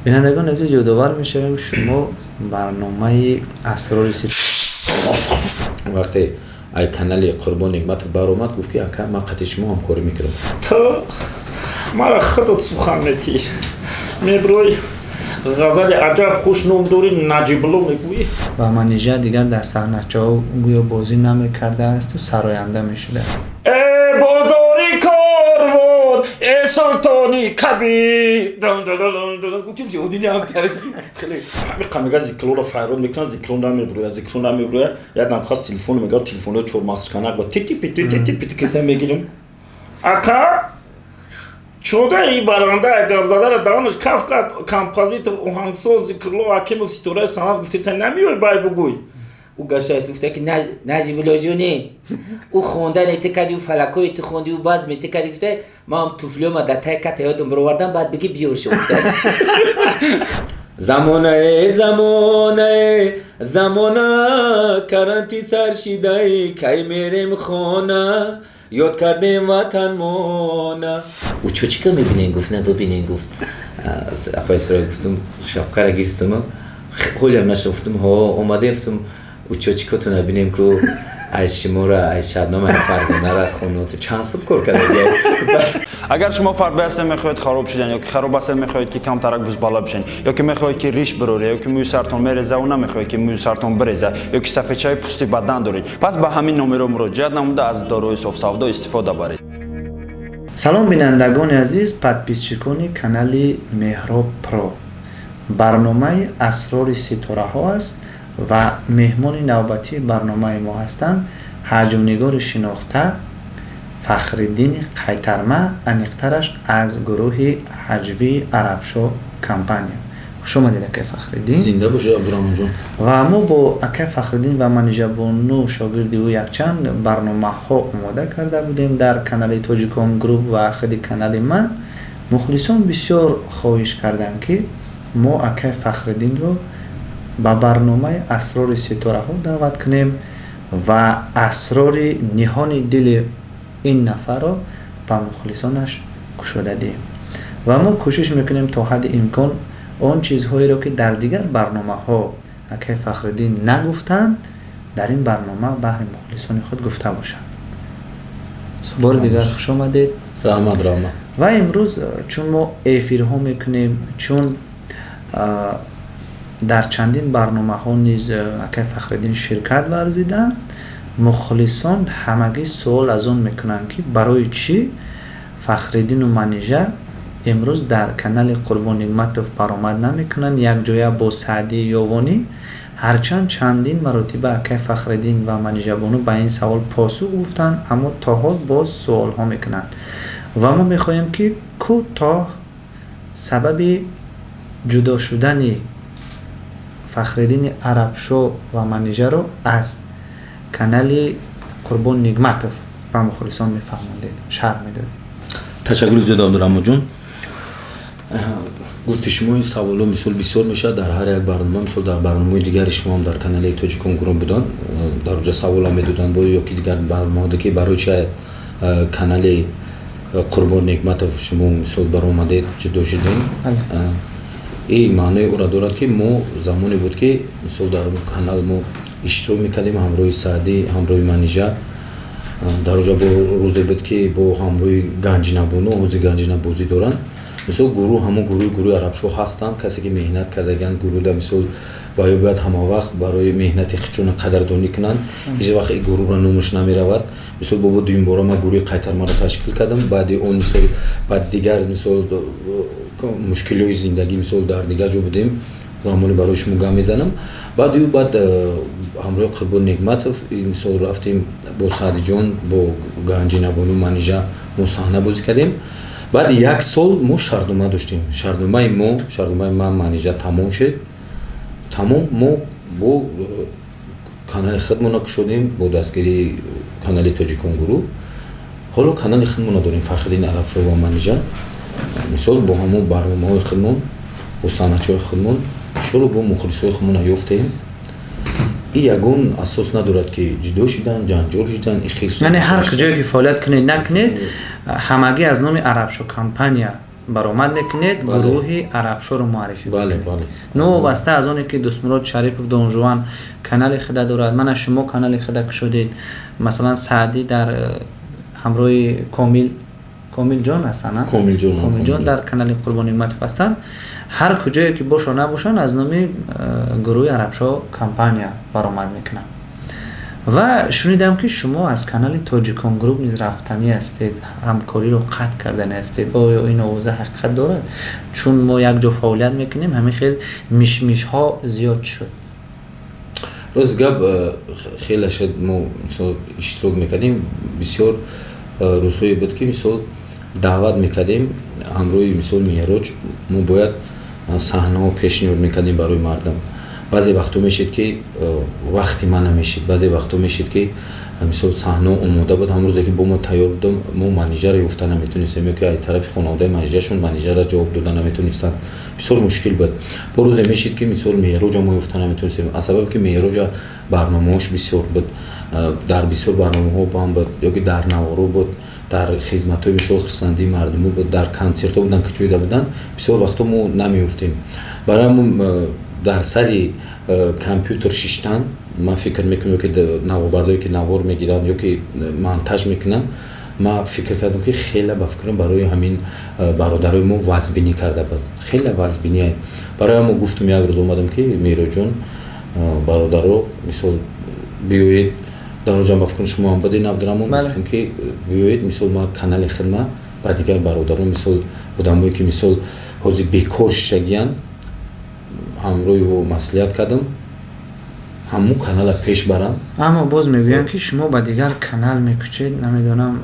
Бинандагони азиз, ёдовар мешавем, шумо барномаи Асрори Вақте ай канали Қурбон Нигматов баромад, гуфт, ки ака, ман қати шумо ҳамкорӣ мекунам. Ту мара худат сухан метӣ, меброй, ғазали аҷаб хуш ном дорӣ, Наҷибло мегӯӣ. Ва Манижа дигар дар саҳначаҳо гӯё бозӣ намекардаасту сароянда мешудааст. Э бозори корвон, э султони кабир, ҳамиқа мега, Зикрлоро файрод мекунад, Зикрло намебурӯя, Зикрло намебурӯя. Як намхас телефон мега, телефоно чормағзшиканак ба тити пити тити пити киса мегирим. Ака, чода и баранда гапзадара даҳонаш каф кард. Композитор, оҳангсоз Зикрло Ҳакимов, ситораи санъат, гуфтеса намеёй, бай бугӯй. Ӯ гаштааст, гуфта, ки Наҷибуллоҷоне, ӯ хондане ту кади, ӯ фалакое ту хонди, ӯ базме ту кади, гуфта, ман туфлиёма дар тай ката ёдам бировардам, баъд бигӣ биёр шо. Замонае, замонае, замона, карантин сар шидаи, кай мерем хона, ёд кардем ватанмона. Ӯ чо чӣ кор мебинен, гуфт, на бибинен, гуфт. Апай Сурай, гуфтум, шапкара гирифтум, ҳолиам наша, гуфтум, ҳо омадем, гуфтум, учочикотона бинем, ку ай шумора, ай Шабнам, ай Фарзонара хоноту чанд сум кор карда. Агар шумо фарбе ҳастед, мехоҳед хароб шудан, ё ки хароб ҳастед, мехоҳед, ки камтарак бузбала бишен, ё ки мехоҳед, ки риш бироред, ё ки мӯи сартон мерезаву намехоҳед, ки мӯи сартон биреза, ё ки сафедчаи пӯсти бадан доред, пас ба ҳамин номеро муроҷиат намуда, аз дорои софсавдо истифода баред. Салом, бинандагони азиз, подписчикони канали Меҳроб Про. Барномаи Асрори ситораҳо аст ва меҳмони навбатии барномаи мо ҳастанд ҳаҷвнигори шинохта Фахриддини Қайтарма, аниқтараш аз гурӯҳи ҳаҷвии Арабшо компания. Хуш омадед, акай Фахриддин. Зинда бошед, Абдураҳмонҷон. Ва мо бо акай Фахриддин ва Манижабону, шогирди ӯ, якчанд барномаҳо омода карда будем дар канали Тоҷикон Груп ва худи канали ман. Мухлисон бисёр хоҳиш карданд, ки мо акай Фахриддинро ба барномаи Асрори ситораҳо даъват кунем ва асрори ниҳони дили ин нафарро ба мухлисонаш кушода диҳем. Ва мо кӯшиш мекунем то ҳадди имкон он чизҳоеро, ки дар дигар барномаҳо акай Фахриддин нагуфтанд, дар ин барнома баҳри мухлисони худ гуфта бошанд. Бори дигар хуш омадед. Раҳмат, раҳмат. Ва имрӯз, чун мо эфирҳо мекунем, чун дар чандин барномаҳо низ акай Фахриддин ширкат варзиданд, мухлисон ҳамагӣ суол аз он мекунанд, ки барои чӣ Фахриддину Манижа имрӯз дар канали Қурбон Нигматов баромад намекунанд якҷоя бо Саъдии Ёвонӣ. Ҳарчанд чандин маротиба акай Фахриддин ва Манижабону ба ин савол посух гуфтанд, аммо то ҳол боз суолҳо мекунанд. Ва мо мехоҳем, ки кӯтоҳ сабаби ҷудо шудани Фахриддини Арабшо ва Манижаро аз канали Қурбон Нигматов ба мухлисон мефаҳмондед, шарҳ медодед. Ташаккури зиёд, Абдураҳмонҷон. Гуфти шумо, ин саволо мисол бисёр мешавад дар ҳар як барнома. Мисол, дар барномаи дигари шумоам дар канали Тоҷикон Гурӯҳ буданд, дар оҷа саволам медоданд, бо ё ки дигар барномаҳоде, ки барои чи канали Қурбон Нигматов шумо мисол баромадед, ҷудо шудем. И маънои ӯра дорад, ки мо замоне буд, ки мисол дар канал мо иштирок мекардем ҳамроҳи Саъдӣ, ҳамроҳи Манижа. Дар оҷа бо рӯзе буд, ки бо ҳамроҳи Ганҷинабону, ҳозир Ганҷина бозӣ доранд. Мисол, гурӯҳ, ҳамон гурӯҳи Арабшоҳ ҳастанд. Касе ки меҳнат кардагианд гурӯҳда, мисол, ва ё бояд ҳама вақт барои меҳнати худшона қадрдонӣ кунанд. Ҳеҷ вақт ин гурӯҳро номаш намеравад. Мисол, бобо, дуюмбора ман гурӯҳи Қайтармаро ташкил кардам. Баъди он, мисол, баъд дигар, мисол, мушкилиҳои зиндагӣ, мисол, дар дигар ҷо будем, рамони барои шумо гап мезанам. Баъд ю баъд ҳамроҳи Қурбон Нигматов, мисол, рафтем бо Саъдиҷон, бо Ганҷинабону, Манижа, мо саҳна бозӣ кардем. Баъди як сол мо шартнома доштем. Шартномаи мо, шартномаи ман, Манижа тамом шуд, тамом. Мо бо канали худмона кушодем бо дастгирии канали Тоҷикон Гурӯҳ. Ҳоло канали худмона дорем, Фахриддини Арабшоҳ ва Манижа, мисол, бо ҳамон барномаҳои худмон, бо санъатчиҳои худмон. Иншолло, бо мухлисҳои худмона ёфтем. И ягон асос надорад, ки ҷудо шидан, ҷанҷол шидан. Яъне ҳар ҷое ки фаъолият кунед, накунед, ҳамагӣ аз номи Арабшо компания. Баромад мекунед, гурӯҳи Арабшоро муаррифӣ мекунед. Новобаста аз оне ки Дӯстмурод Шарипов Донжуан канали худа дорад, мана шумо канали худа кушодед, масалан, Саъдӣ дар ҳамроҳи Комил, Комилҷон ҳастанд, Комилҷон дар канали Қурбон Неъматов ҳастанд. Ҳар куҷое ки бошо набошанд, аз номи гурӯҳи Арабшо компания баромад мекунанд. Ва шунидам, ки шумо аз канали Тоҷикон Груп низ рафтанӣ ҳастед, ҳамкориро қатъ кардани ҳастед. Оё ин овоза ҳақиқат дорад? Чун мо якҷо фаъолият мекунем, ҳамин хел мишмишҳо зиёд шуд. Рост гап, хеле шуд, мо мисол иштирок мекардем. Бисёр рӯзҳое буд, ки мисол даъват мекардем ҳамроҳи мисол Меҳроҷ, мо бояд саҳнаҳо пешниҳод мекардем барои мардум. Баъзе вақтҳо мешид, ки вақти ман намешид, баъзе вақтҳо мешид, ки мисол саҳнао омода буд, ҳамон рӯзе ки бо мо тайёр будам, мо Манижаро ёфта наметонистем ё ки аз тарафи хонаводаи Манижашон Манижаро ҷавоб дода наметонистанд. Бисёр мушкил буд. Бо рӯзе мешид, ки мисол Меҳроҷа мо ёфта наметонистем, аз сабабе ки Меҳроҷа барномаҳош бисёр буд, дар бисёр барномаҳо бам буд ё ки дар наворо буд, дар хизматҳои мисол хурсандии мардумӣ буд, дар консертҳо буданд, ки ҷойда буданд, бисёр вақтҳо мо намеёфтем. Барои ҳамон дар сари компютер шиштан, ман фикр мекунам, ки наворбардое ки навор мегиранд ё ки монтаж мекунанд, ман фикр кардам, ки хеле ба фикрам барои ҳамин бародарои мо вазбинӣ карда буд, хеле вазбинӣ. Барои ҳамо гуфтам, як рӯз омадам, ки Меҳроҷон, бародаро, мисол биёед дар онҷа, ба фикрам шумо ҳам будед, Абдураҳмон, гуфтам, ки биёед, мисол ман канали хидма ба дигар бародарон, мисол одамое ки мисол ҳозир бекор шишагиянд, ҳамроҳи ӯ маслиҳат кардам, ҳамун канала пеш барам. Аммо боз мегӯянд, ки шумо ба дигар канал мекӯчед, намедонам,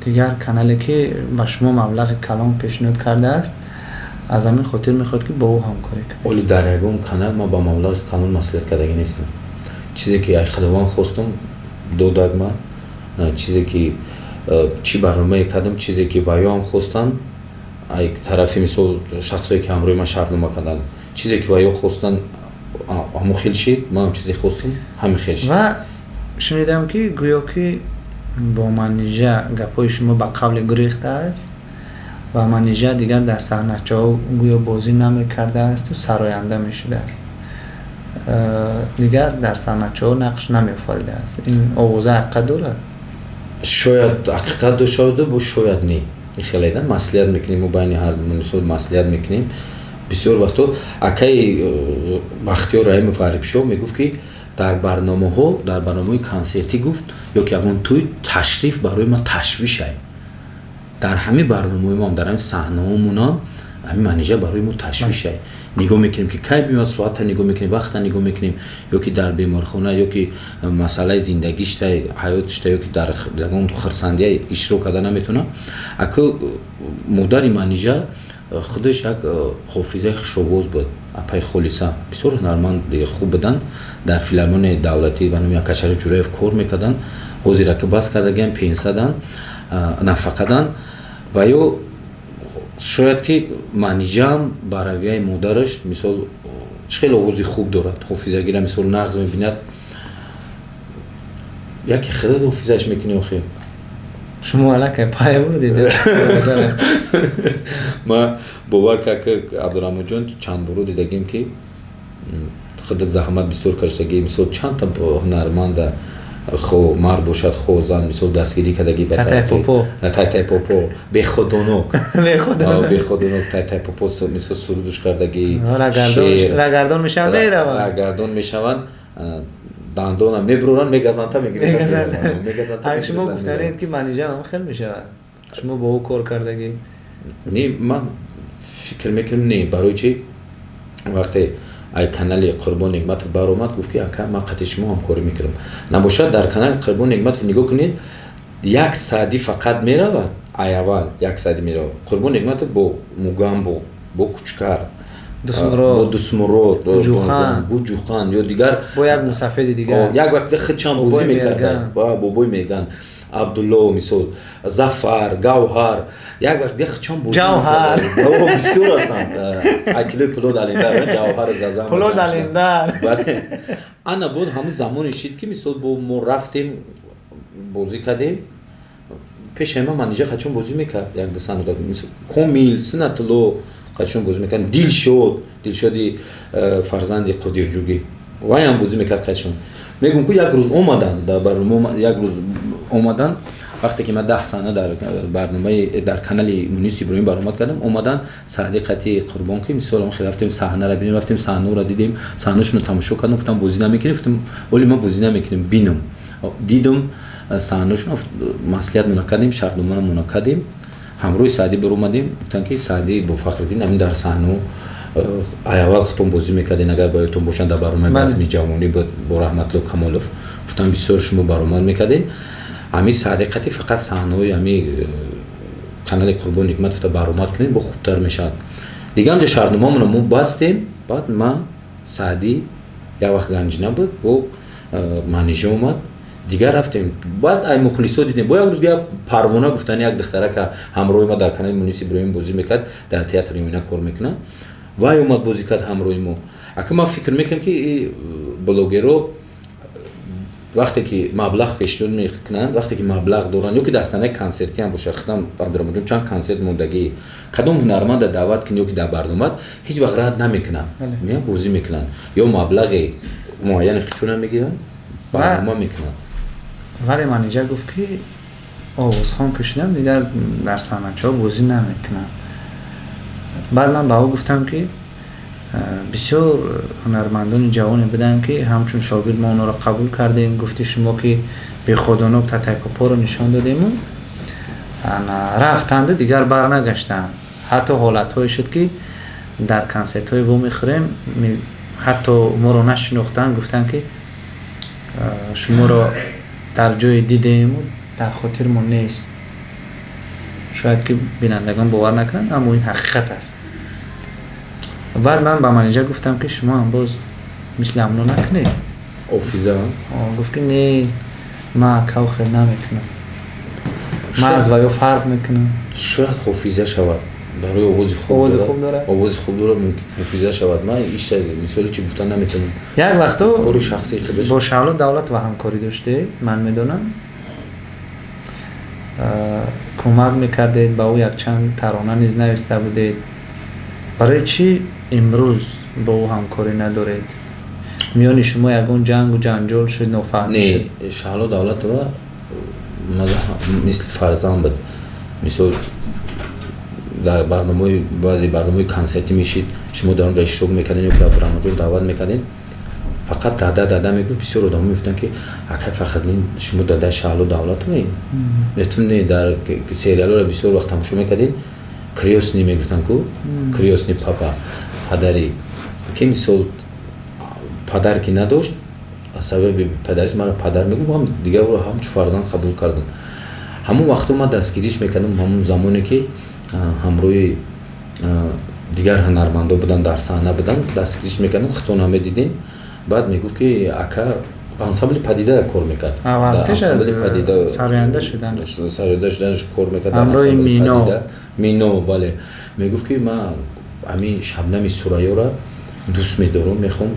дигар канале ки ба шумо маблағи калон пешниҳод кардааст, аз ҳамин хотир мехоҳед, ки бо ӯ ҳамкорӣ кунед. Оли дар ягон канал ман ба маблағи калон маслиҳат кардагӣ нестам. Чизе ки ай Худованд хостам, додак ма, чизе ки чӣ барномае кардам, чизе ки ба ёам хостанд ай тарафи мисол шахсое ки ҳамроҳи ман шартнома карданд, чизе ки ба ё хостанд, ҳамон хел шид, манам чизе хостам, ҳамин хел шид. Ва шунидам, ки гӯё ки бо Манижа гапҳои шумо ба қавле гурехтааст ва Манижа дигар дар саҳначаҳо гӯё бозӣ намекардаасту сароянда мешудааст, дигар дар саҳначаҳо нақш намеофаридааст. Ин овоза ҳақиқат дорад? Шояд ҳақиқат дошта бо, шояд не. Хеле маслиҳат мекунем мо байни ҳар мисол маслиҳат мекунем. Бисёр вақтҳо акаи Бахтиёр Раҳимов Ғарибшоҳ мегуфт, ки дар барномаҳо, дар барномаҳои консертӣ, гуфт, ё ки ягон тӯй ташриф барои ман ташвишай. Дар ҳамин барномаҳои мо, дар ҳамин саҳнаҳомонам ҳамин Манижа барои мо ташвишай. Нигоҳ мекунем, ки кай биёяд, соата нигоҳ мекунем, вақта нигоҳ мекунем, ё ки дар беморхона, ё ки масъалаи зиндагишта, ҳаётишта, ё ки дар ягон хурсандия иштирок карда наметавонам. Аку модари Манижа худаш як ҳофизаи хушовоз буд, апаи Холиса, бисёр ҳунарманд хуб буданд, дар филармонияи давлатӣ ба номи Акашариф Ҷураев кор мекарданд. Ҳозир ака бас кардагиам, пенсадан, нафақадан. Ва ё шояд ки Манижаам ба равияи модараш, мисол чӣ хеле овози хуб дорад, ҳофизагира мисол нағз мебинад, яке худат ҳофизаш мекунӣ охир. Шумо аллакай пай бурдед. Ман бовар кард, ки Абдураҳмонҷон, чанд боро дидагим, ки худат заҳмат бисёр кашидагӣ, мисол чандта ҳунарманда, хо мард бошад, хо зан, мисол дастгирӣ кардагӣ. Тайтай Попо, беходонок, беходонок, Тайтай Попо, мисол сурудуш кардагӣ. Рагардон мешаванд, мераванд. Рагардон мешаванд, дандона мебуранд, мегазанта. Мегиранд. Шумо гуфтанед, ки Манижа ҳам хел мешавад, шумо бо ӯ кор кардагӣ. Не, ман фикр мекунам, не. Барои чи? Вақте ай канали Қурбон Неъматов баромад, гуфт, ки ака, ман қати шумо ҳамкорӣ мекунам. Набошад, дар канали Қурбон Неъматов нигоҳ кунед, як саъди фақат меравад, ай аввал як саъди меравад Қурбон Неъматов бо Мугамбо, бо Кучкар, бо Дусмурод, Буҷухан ё дигар. Бо як мусафеди дигар. Як вақт хичам бозӣ мекарда, бобои Меган, Абдулло, мисол Зафар, Гавҳар, як вақт хичам бозӣ. Ҷавҳар. Бисёр ҳастанд. Акилои Пулод Алиндар, Ҷавҳар Зазам. Пулод Алиндар. Ана буд, ҳамун замоне шид, ки мисол бо мо рафтем, бозӣ кардем. Пешаи ман Манижа қачон бозӣ мекард, як ду саҳна, Комил Синатулло қачон бозӣ мекард, Дилшод, Дилшоди фарзанди Қодирҷугӣ, вайам бозӣ мекард қачон. Мегӯм, ку як рӯз омадан дар барнома, як рӯз омадан, вақте ки ман 10 саҳна дар барномаи дар канали Мунис Иброҳим баромад кардам, омадан Саъди қати Қурбон, ки мисол хел рафтем саҳнара бинем, рафтем саҳнаро дидем, саҳнашонро тамошо кардам. Гуфтам, бозӣ намекунем? Гуфтам, оли ман бозӣ намекунем, бинам. Дидам саҳнашон, маслиҳат муна кардем, шартномаро муна кардем, ҳамроҳи Саъдӣ баромадем. Гуфтам, ки Саъдӣ бо Фахриддин ҳамин дар саҳно аввал худтон бозӣ мекарден, агар ба ёдтон бошанд, дар барномаи Базми ҷавонӣ бо Раҳматулло Камолов. Гуфтам, бисёр шумо баромад мекарден, ҳамин Саъди қати фақат саҳнаҳои ҳами канали Қурбон Ҳикмат гуфта баромад кунем, бо хубтар мешавад. Дига ҳамҷа шартномамонро мо бастем. Баъд ман, Саъдӣ, як вақт Ганҷина буд, бо Манижа омад, дигар рафтем. Баъд ай мухлисо дидем, бо як рӯз як Парвона гуфтани як духтарака ҳамроҳи ма дар канали Муниси Иброҳим бозӣ мекард, дар театри Оина кор мекунад, вай омад, бозӣ кард ҳамроҳи мо. Ака, ман фикр мекунам, ки блогеро вақте ки маблағ пешниҳод мекунанд, вақте ки маблағ доранд ё ки дар саҳнаи консертӣ ҳам бошад, худам, Абдураҳмонҷон, чанд консерт мондагӣ, кадом ҳунарманда даъват кунӣ ё ки дар барномад, ҳеҷ вақт рад намекунанд, меян, бозӣ мекунанд ё маблағи муайяни хичуна мегиранд, барнома мекунанд. Вале Манижа гуфт, ки овозхон ки шудам, дигар дар саҳначаҳо бозӣ намекунам. Баъд ман ба ӯ гуфтам, ки бисёр ҳунармандони ҷавоне буданд, ки ҳамчун шогирд мо онҳоро қабул кардем. Гуфти шумо, ки беходонок татайпопоро нишон додему рафтанду дигар барнагаштанд. Ҳатто ҳолатҳое шуд, ки дар консертҳои вомехӯрем, ҳатто моро нашинохтанд, гуфтанд, ки шуморо дар ҷое дидему дар хотирмон нест. Шояд ки бинандагон бовар накунанд, аммо ин ҳақиқат аст. Баъд ман ба Манижа гуфтам, ки шумо ҳам боз мисли ҳамно накунед. Офиза. Гуфт, ки не, ман акав хел намекунам, ман аз ваё фарқ мекунам. Шояд ҳофиза шавад, барои овози хуб. Овози хуб дорад. Овози хуб дорад, мумкин ҳофиза шавад. Ман иша мисоли чи гуфта наметавонам. Як вақто кори шахсии худаш. Бо Шаҳло Давлатова ҳамкорӣ доштед, ман медонам, кӯмак мекардед ба ӯ, якчанд тарона низ нависта будед. Барои чӣ имрӯз бо ӯ ҳамкорӣ надоред? Миёни шумо ягон ҷангу ҷанҷол шуд, нофаҳмӣ шуд? Не, Шаҳло Давлатова мисли фарзанд буд. Мисол, дар барномаи, баъзе барномаи консертӣ мешид, шумо дар онҷо иштирок мекардем ё ки Абдураҳмонҷон даъват мекардем, фақат дада, дада мегуфт. Бисёр одамо мегуфтанд, ки акай Фахриддин, шумо дадаи Шаҳло Давлатоваед? Мегуфтам, не. Дар сериалҳоро бисёр вақт тамошо мекардем, крёстный мегуфтанд ку, крёстный папа, падари ки, мисол, падар ки надошт, аз сабаби падариш маро падар мегуфт, ман дигар ӯро ҳамчун фарзанд қабул кардам. Ҳамон вақто ман дастгириш мекардам, ҳамон замоне ки ҳамроҳи дигар ҳунармандо буданд, дар саҳна буданд, дастгириш мекардам, хито намедидем. Баъд мегуфт, ки ака, ансамбли Падида кор мекард. Пеш аз сароянда шудан. Сароянда шуданаш кор мекард. Ҳамроҳи Мино. Мино, бале. Мегуфт, ки ман ҳамин Шабнами Сурайёра дӯст медорам, мехоҳам,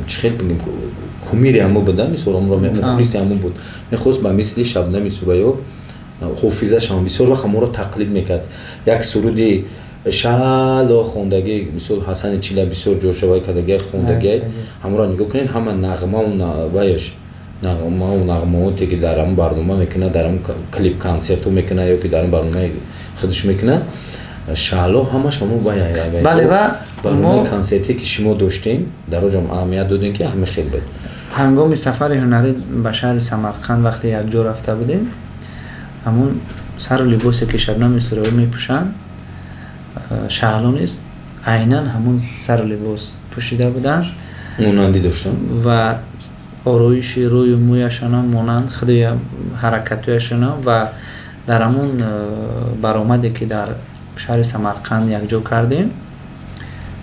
чӣ хел бигем, кумири ҳамо буда, мисол, мухлиси ҳамо буд, мехост ба мисли Шабнами Сурайё ҳофиза шавам. Бисёр вақт ҳаморо тақлид мекард. Як суруди Шало хондагӣ, мисол, Ҳасани Чила бисёр ҷошавай кардагӣ, хондагӣ, ҳаморо нигоҳ кунед, ҳама нағмау ваяш, нағмау нағмаоте ки дар ҳамон барнома мекунад, дар ҳамон клип консертҳо мекунад ё ки дар ҳамон барномаи худаш мекунад, Шаҳло ҳамаш ҳамон вай. Бале, ва барномаи консерте ки шумо доштем, дар оҷам аҳамият додем, ки ҳама хел буд. Ҳангоми сафари ҳунарӣ ба шаҳри Самарқанд, вақте якҷо рафта будем, ҳамон сару либосе ки Шабнами Сурайё мепӯшанд, Шаҳло низ айнан ҳамон сару либос пӯшида буданд. Монандӣ доштанд. Ва ороиши рӯю мӯяшонам монанд, худи ҳаракатҳояшонам. Ва дар ҳамон баромаде ки дар шаҳри Самарқанд якҷо кардем,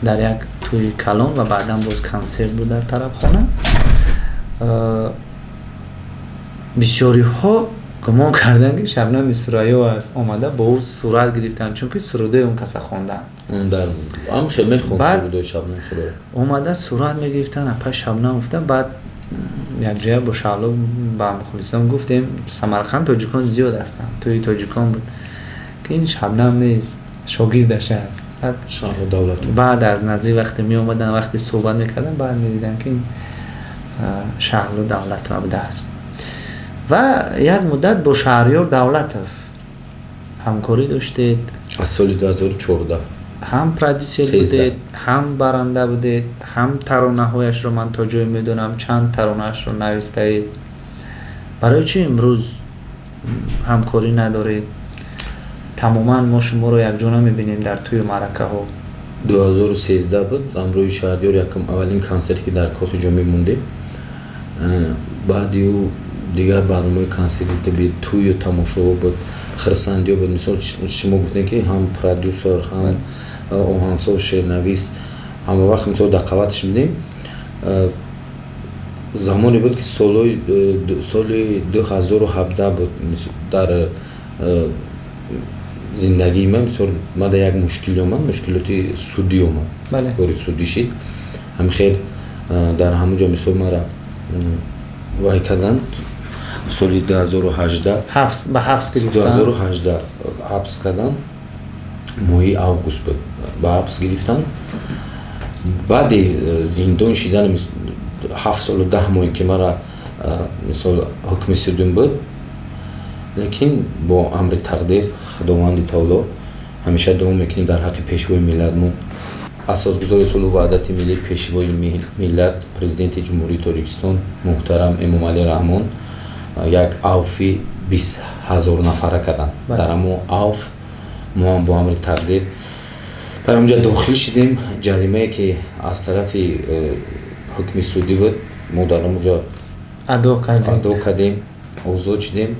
дар як тӯи калон, ва баъдан боз консерт буд дар тарабхона, бисёриҳо гумон карданд, ки Шабнами Сурайё аст омада, бо ӯ сурат гирифтанд, чунки сурудаи он каса хонданд. Омада сурат мегирифтанд, апа Шабнам гуфта. Баъд Якҷоя бо Шаҳло ба мухлисон гуфтем, Самарқанд тоҷикон зиёд ҳастанд, тӯи тоҷикон буд, ки ин Шабнам нест, шогирдаш аст. Баъд аз наздик вақте меомаданд, вақте суҳбат мекарданд, баъд медиданд, ки ин Шаҳло Давлатова будааст. Ва як муддат бо Шаҳриёр Давлатов ҳамкорӣ доштед. Аз соли 2014. Ҳам продюсер будед, ҳам баранда будед, ҳам таронаҳояшро, ман то ҷое медонам, чанд таронаашро навистаед. Барои чӣ имрӯз ҳамкорӣ надоред? Тамоман мо шуморо якҷо намебинем дар тӯю маъракаҳо. 2013 буд, ҳамроҳи Шаҳриёр якум аввалин консерте, ки дар Кохи Ҷомӣ мондем. Баъди ӯ дигар барномаи консерти тӯю тамошоҳо буд, хирсандиҳо буд. Мисол, шумо гуфтем, ки ҳам продюсер, ҳам оҳангсоз, шеърнавис, ҳама вақт, мисол, дар қаватш будем. Замоне буд, ки соли 2017 буд, дар зиндагии ман, мисол, мада як мушкилӣ омад, мушкилоти судӣ омад, кори судӣ шид. Ҳами хел дар ҳамон ҷо, мисол, мара вай карданд. Соли 2018 ба ҳабс гирифтанд. 2018 ҳабс карданд, моҳи август буд, ба ҳабс гирифтанд. Баъди зиндон шидани 7 солу 10 моҳе, ки мара, мисол, ҳукми судум буд, лекин бо амри тақдир, Худованди таоло, ҳамеша дуо мекунем дар ҳаққи пешвои миллатмон, асосгузори сулҳу ваҳдати миллӣ, пешвои миллат, Президенти Ҷумҳурии Тоҷикистон муҳтарам Эмомалӣ Раҳмон, як авфи 20 000 нафара карданд. Дар ҳамон авф мо ҳам бо амри тақдир дар онҷа дохил шидем. Ҷаримае, ки аз тарафи ҳукми судӣ буд, мо дар онҷа адо кардем, озод шидем.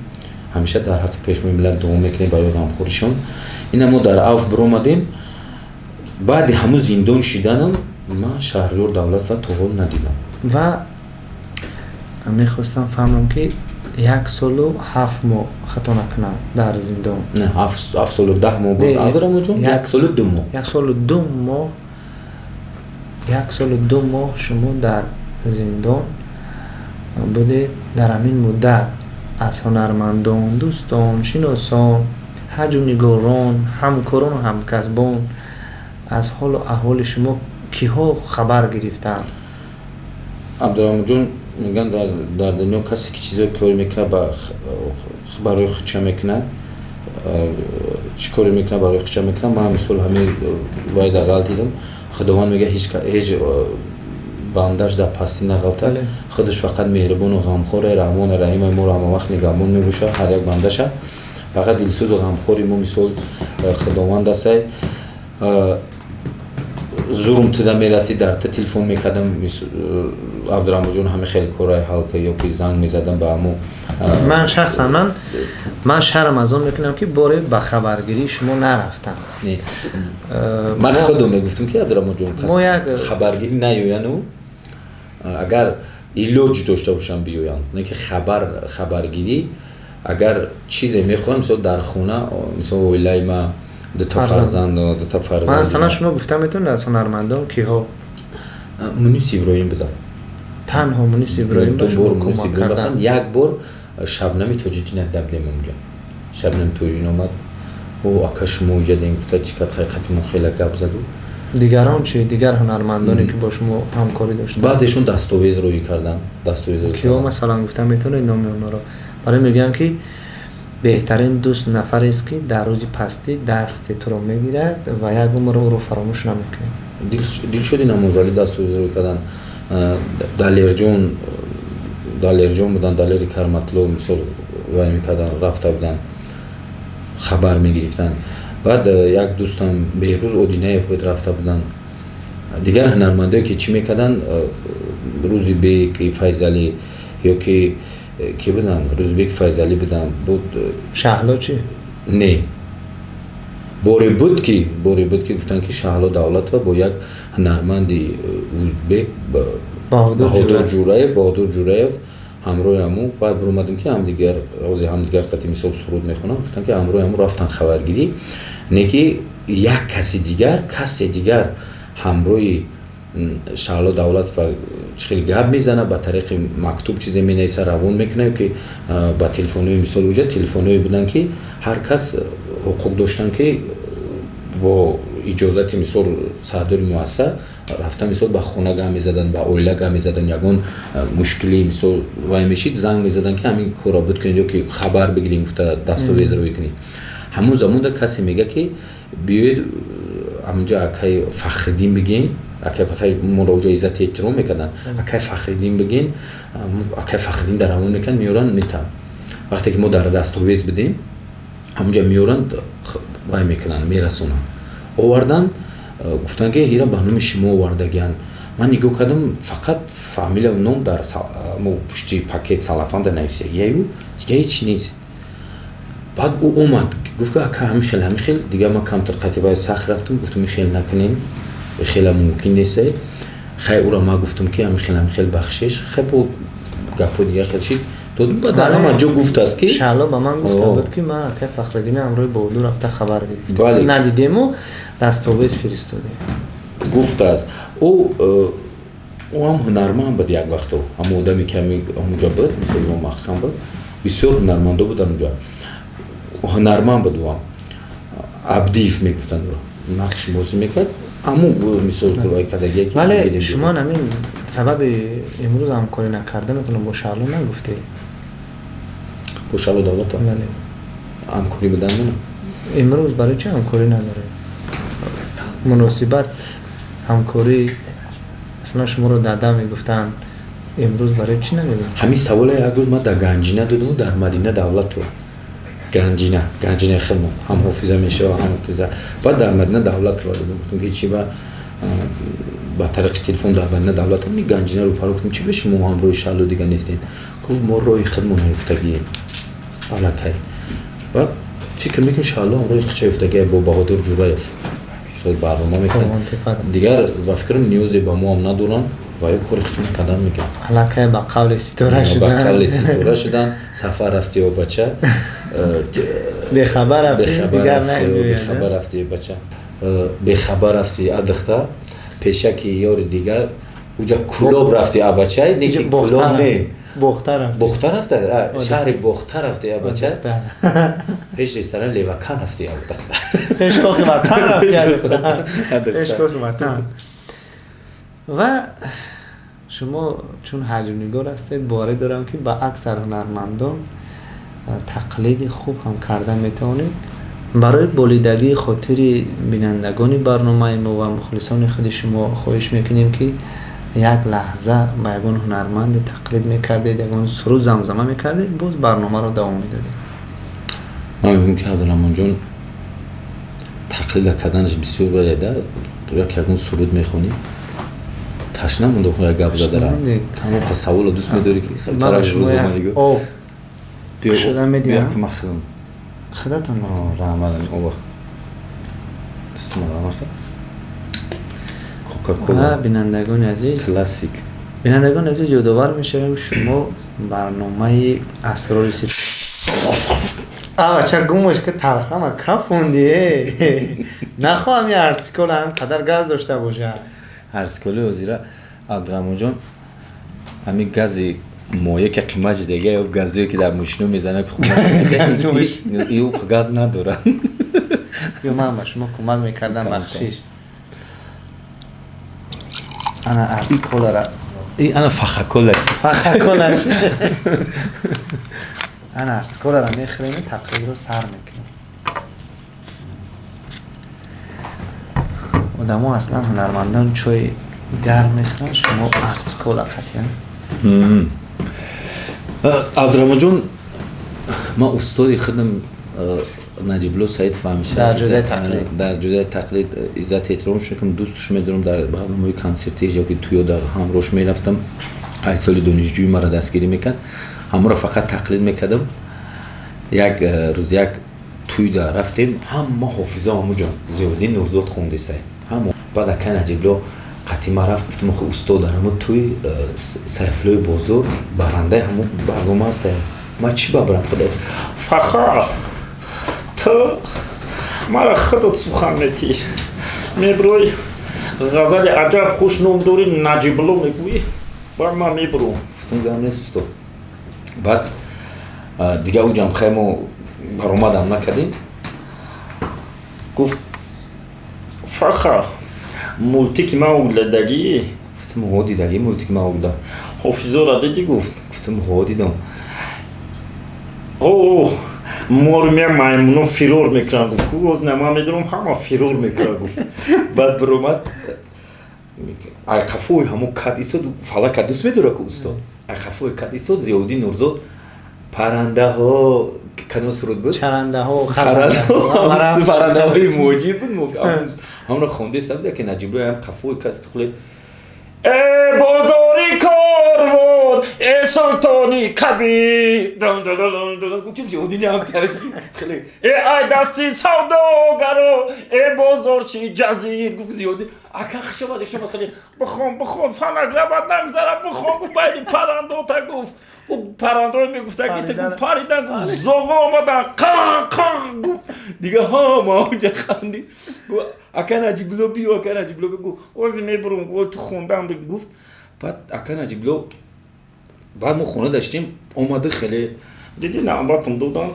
Ҳамеша дар ҳаққи пешвои миллат дуо мекунем барои ғамхоришон. Ина мо дар авф биромадем. Баъди ҳамун зиндон шиданам ман Шаҳриёр Давлатова то ҳол надидам. Ва мехостам фаҳмам, ки 1 солу 7 моҳ, хато накунам, дар зиндон. Не, 7 солу 10 моҳ буд, Абдураҳмонҷон, 1 солу 2 моҳ. 1 солу 2 моҳ, 1 солу 2 моҳ шумо дар зиндон будед. Дар ҳамин муддат аз ҳунармандон, дӯстон, шиносон, ҳаҷвнигорон, ҳамкорону ҳамкасбон аз ҳолу аҳволи шумо киҳо хабар гирифтанд? Абдураҳмонҷон, мегӯянд, дар дунё касе ки чизое кор мекунад, барои худша мекунад, чӣ коре мекунад, барои худша мекунад. Ман, мисол, ҳамин вайда ғалтидам. Худованд мега, ҳеҷ бандаш дар пастӣ нағалтад, худаш фақат меҳрибону ғамхоре, Раҳмону Раҳима, моро ҳама вақт нигаҳбон мебошад, ҳар як бандаша. Фақат дилсӯзу ғамхори мо, мисол, Худованд астай. Зурум туда мерасид, дар та телефон мекардам: «Абдураҳмонҷон, ҳами хеле корай ҳал ка», ё ки занг мезадам ба ҳамо. Ман шахсан ман шарм аз он мекунам, ки боре ба хабаргирии шумо нарафтам. Ман худо мегуфтам, ки Абдураҳмонҷон, хабаргирӣ наёяну агар илоҷ дошта бошам, биёянд, не ки хабаргирӣ. Агар чизе мехоҳам, мисол, дар хона, мисол, оилаи ма, дута фарзанд, дута фарзанд. Масалан, шумо гуфта метавонед, аз ҳунармандон киҳо? Мунис Иброҳим будам. Танҳо Мунис Иброҳим? Ду бор Мунис Иброҳим рафтанд, як бор Шабнами Тоҷиддин дабдем онҷа. Шабнами Тоҷиддин омад: «О, ака, шумо иҷадем», гуфта, чӣ кард, ҳақиқати мо хеле гап заду. Дигарон чи? Дигар ҳунармандоне, ки бо шумо ҳамкорӣ доштанд? Баъзешон дастовез рӯй карданд, дастовез. Киҳо, масалан, гуфта метавонед номи онҳоро? Барои мегӯянд, ки беҳтарин дӯст нафарест, ки дар рӯзи пастӣ дасти туро мегирад ва як умр ӯро фаромӯш намекунӣ. Дилшоди Намозалӣ дастовез рӯй карданд, Далерҷон, Далерҷон буданд, Далери Карматлов, мисол, вай мекарданд, рафта буданд, хабар мегирифтанд. Баъд як дӯстам Беҳрӯз Одинаев буд, рафта буданд. Дигар ҳунармандое, ки чӣ мекарданд, Рӯзибек Файзалӣ ё ки ки буданд, Рӯзибек Файзалӣ буданд, буд. Шаҳло чӣ? Не, боре буд ки гуфтанд, ки Шаҳло Давлатова бо як ҳунарманди узбек Баҳодур Ҷураев ҳамроҳи ҳамун. Баъд биромадем, ки ҳамдигар ҳозир ҳамдигар қати, мисол, суруд мехонам. Гуфтанд, ки ҳамроҳи ҳамун рафтан хабаргирӣ, не ки як каси дигар, касе дигар ҳамроҳи. Шаҳло Давлатова чӣ хел гап мезана, ба тариқи мактуб чизе менависа, равон мекунад, ки ба телефонҳои, мисол, уҷа телефонҳое буданд, ки ҳар кас ҳуқуқ доштанд, ки бо иҷозати, мисол, сардори муассиса рафта, мисол, ба хона гап мезаданд, ба оила гап мезаданд. Ягон мушкили, мисол, вай мешид, занг мезаданд, ки ҳамин корро буд кунед ё ки хабар бигирем, гуфта дастовез рӯй кунед. Ҳамон замонда касе мега, ки биёед ҳаминҷа акай Фахриддин бигин. Акай моро уҷа иззати эҳтиром мекарданд. Акай Фахриддин бигин, акай Фахриддин дар равон мекунанд, меоранд, метаванд. Вақте ки мо дар дастовез будем, ҳамунҷа меоранд, вай мекунанд, мерасонанд. Овардан, гуфтанд, ки ҳира ба номи шумо овардагиянд. Ман нигоҳ кардам, фақат фамилия, ном дар мо пушти пакет салафанда нависагияю, дига ҳеч нест. Баъд ӯ омад, гуфт, ки ака, ҳамин хел, ҳамин хел. Дига ман камтар қатибаи сахт рафтам, гуфтам, ин хел накунем, хела мумкин нест. Хай, ӯро ман гуфтам, ки ҳамин хел, ҳамин хел, бахшиш. Хай, бо гапҳои дигар хел шид, додум. Ба дар ҳама ҷо гуфтааст, ки Шаҳло ба ман гуфта буд, ки ман акай Фахриддин ҳамроҳи Баҳодур рафта хабар гирифтем, надидему дастовез фиристодем. Гуфтааст. Ӯ ҳам ҳунарманд буд як вақто. Ҳамон одаме, ки ҳамунҷа буд, мисол, имом Маҳкам буд, бисёр ҳунармандо буданд унҷа. Ҳунарманд буд ӯ ҳам, Абдиев мегуфтанд ӯро, нақш бозӣ мекард. Ҳамун мисол кардагие ки вале шумо ҳамин сабаби имрӯз ҳамкорӣ накарданатонро бо Шаҳло нагуфтед. Бо Шаҳло Давлатов ҳамкорӣ будан? Имрӯз барои чӣ ҳамкорӣ надоред? Муносибат, ҳамкорӣ, масалан, шуморо дада мегуфтанд, имрӯз барои чӣ намегӯянд? Ҳамин саволе як рӯз ман дар Ганҷина додаму дар Мадина Давлатова. Ганҷина, Ганҷинаи хидмат ҳам ҳофиза мешава, ҳам ҳофиза. Баъд дар Мадина Давлатова додам, гуфтам, ки чи ба тариқи телефон дар Мадина Давлатова Ганҷина рӯпаро гуфтам, чи бе шумо ҳамроҳи Шаҳло дига нестем? Гуфт, мо роҳи хидмон наёфтагием аллакай. Баъд фикр мекунем, Шаҳло ҳамроҳи хича ёфтагия, бо Баҳодур Ҷураев барнома мекунанд. Дигар ба фикрам, ниёзе ба мо ҳам надоранд ва ё кори худшон кардан мекунанд. Аллакай ба қавли ситора шудан, ба қавли ситора шудан. Сафар рафти ё бача, бехабар рафти, дигар. Бехабар рафти ё бача, бехабар рафти, адихта пешаки ёри дигар уҷа Кулоб рафти, абача, неки Кулоб не. Бохта рафти. Бохта рафта, шаҳри Бохта рафти, абача, пеш ресторан Левакан рафти. Пеш кохи ватан рафти, пеш кохи ватан. Ва шумо чун ҳаҷмнигор ҳастед, боварӣ дорам, ки ба аксар ҳунармандон тақлиди хуб ҳам карда метавонед. Барои болидагии хотири бинандагони барномаи мо ва мухлисони худи шумо хоҳиш мекунем, ки як лаҳза ба ягон ҳунарманде тақлид мекардед, ягон суруд замзама мекардед, боз барномаро давом медодем. Ман мегӯям, ки Абдураҳмонҷон, тақлида карданаш бисёр бояда. Як ягон суруд мехонӣ, ташна монда, як гап задара тамом. Саволо дӯст медорӣ, ки об шуда медиҳам. Ки ман худам. Худатон. Раҳмат, оба Кока-кола. Бинандагони азиз, классик. Бинандагони азиз, ёдовар мешавем, шумо барномаи Асрори авача гумош ки талхама кафонди. Нахоҳам я артикол ҳам қадар газ дошта бошад. Артиколи ҳозира, Абдураҳмонҷон, ҳамин гази моя, ки қимати дега ё газое, ки дар мошино мезанад, ки хуб газ надорад. Ё ман ба шумо кӯмак мекардам, бахшиш. Ана арсиколара. Ана фахаколаш. Фахаколаш. Ана арсиколара мехӯрем, тақлидро сар мекунем. Одамо аслан, ҳунармандон чой гарм мехӯранд, шумо арсикола қатъиян. Абдураҳмонҷон, ман устоди худам Наҷибло Саид ҳамеша дар ҷодаи тақлид иззати эҳтиромш мекунам, дӯстш медорам. Дар барномаҳои консертиш ё ки туё дар ҳамроҳш мерафтам. Ай соли донишҷӯӣ маро дастгирӣ мекард, ҳамонро фақат тақлид мекардам. Як рӯз як туйда рафтем, ҳама ҳофиза ҳамуҷо Зиёддин Нурзод хондесай, ҳамо. Баъд акай Наҷибло қатъи ман рафт, гуфтам, охи устод, дар ҳамо туй Сайфуллои Бозор барандаи ҳамо барнома ҳастай, ман чӣ бабарам, худо? Фахар, ту мара худат сухан метӣ, меброй. Ғазали аҷаб хуш ном дорӣ, Наҷибло мегӯӣ, баъд ман мебурам. Гуфтам, гап нест, устод. Баъд дига уҷам хай мо баромадам накардем. Гуфт: «Фаха, мултики ман угладагӣ?» Гуфтам: «Ҳо, дидагӣ мултики ман угла». «Ҳофизора дидӣ?» гуфт. Гуфтам: «Ҳо, дидам». «О, мормия маймуно фирор мекунанд», гуфт. Ку оз на ман медонам, ҳама фирор мекунанд, гуфт. Баъд биромад, ай қафои ҳамо кад истод. Фалака дӯст медора ку устод. Ай қафои кад истод. Зиёддин Нурзод, паррандаҳо, кадом суруд буд? Чарандаҳо. Паррандаҳои муҳоҷир буд. Ҳамонро хондаиста буда, ки Наҷибло ҳам қафои кад хуле. Э бозори корвон, э султони кабир, Зиёддини ҳам тарафи хеле. Э ай дасти савдогаро, э бозорчи ҷазир, гуфт Зиёддин: «Ака, хушомад, хушомад», хеле. «Бихон, бихон, фонограмма нагзара, бихон», гуфт. Байни паррандота, гуфт, ӯ паррандое мегуфтаги ту, гуфт, паридан, гуфт, зоға омадан, қа қа, гуфт. Дига ҳама онҷа ханди. Гуфт: «Ака Наҷибло, биё, ака Наҷибло», гуфт. «Ози мебурам», гуфт, «ту хондан», гуфт. Баъд ака Наҷибло, баъд мо хона даштем, омада хеле. «Диди, навбатам додан,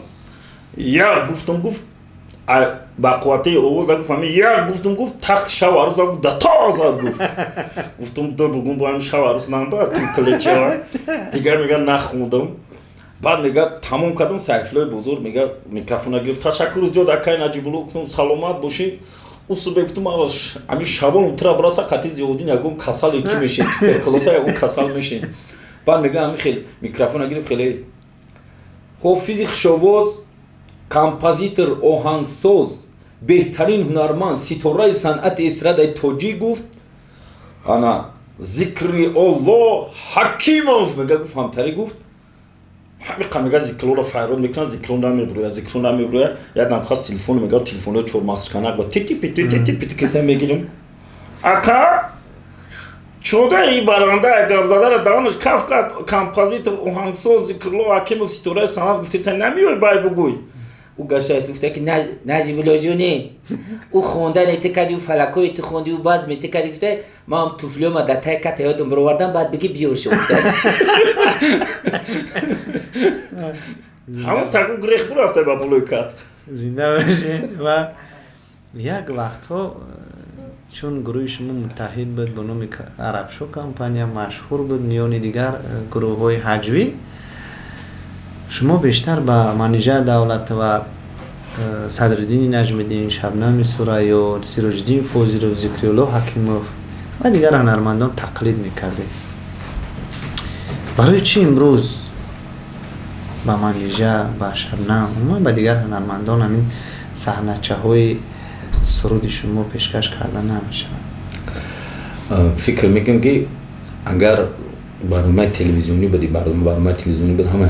як гуфтам», гуфт, ба қувватаи овоза гуфт, ҳами як гуфтам, гуфт, тахти шав арӯза, гуфт, да тозад, гуфт. Гуфтам: «Ду бугун бо ҳами шав арӯз нанда ту плечава». Дигар мега, нахондам. Баъд мега, тамом кардам, Сайфуллои бозор мега, микрофона гирифт: «Ташаккур зиёд, акай Наҷибулло», гуфтам, «саломат бошӣ». Усубе гуфтам, ами шабоном тура бираса, қати Зиёддин ягон касале чӣ мешин, туберкулоза ягон касал мешин. Баъд мега, ами хел микрофона гирифт, хеле: «Ҳофизи хушовоз, композитор, оҳангсоз, беҳтарин ҳунарманд, ситораи санъати эстрадаи тоҷик», гуфт, «ана Зикри Олло Ҳакимов», мега, гуфт, ҳамтари гуфт. Ҳамиқа мега, зиклоро файрод мекунад, зикло намебурӯяд, зикло намебурӯяд. Як дам хас телефон мега, телефонои чормағзканак ба тити пити тити пити киса мегирим: «Ака, чода и баранда гапзадара даҳонаш каф кард, композитор, оҳангсоз Зикрулло Ҳакимов, ситораи санъат гуфтеса, намеёй бай бугӯй?» Ӯ гаштааст, гуфта ки: «Наҷибуллоҷоне, ӯ хондане ту кади, ӯ фалакҳои ту хонди, ӯ базме ту кади», гуфта, «ман туфлиёма дар таи ката ёдам баровардам, баъд бигӣ биёр шо». Ҳамон таку грех бурафта ба болои кат. Зинда бошед. Ва як вақтҳо, чун гурӯҳи шумо муттаҳид буд, бо номи Арабшо компания машҳур буд миёни дигар гурӯҳҳои ҳаҷвӣ, шумо бештар ба Манижа Давлатова, Садриддини Наҷмиддин, Шабнами Сурайё, Сироҷиддин Фозилов, Зикриулло Ҳакимов ва дигар ҳунармандон тақлид мекардед. Барои чӣ имрӯз ба Манижа, ба Шабнам, умуман ба дигар ҳунармандон ҳамин саҳначаҳои суруди шумо пешкаш карда намешавад? Фикр мекунам, ки агар барномаи телевизионӣ буди, барномаи телевизионӣ буд, ҳама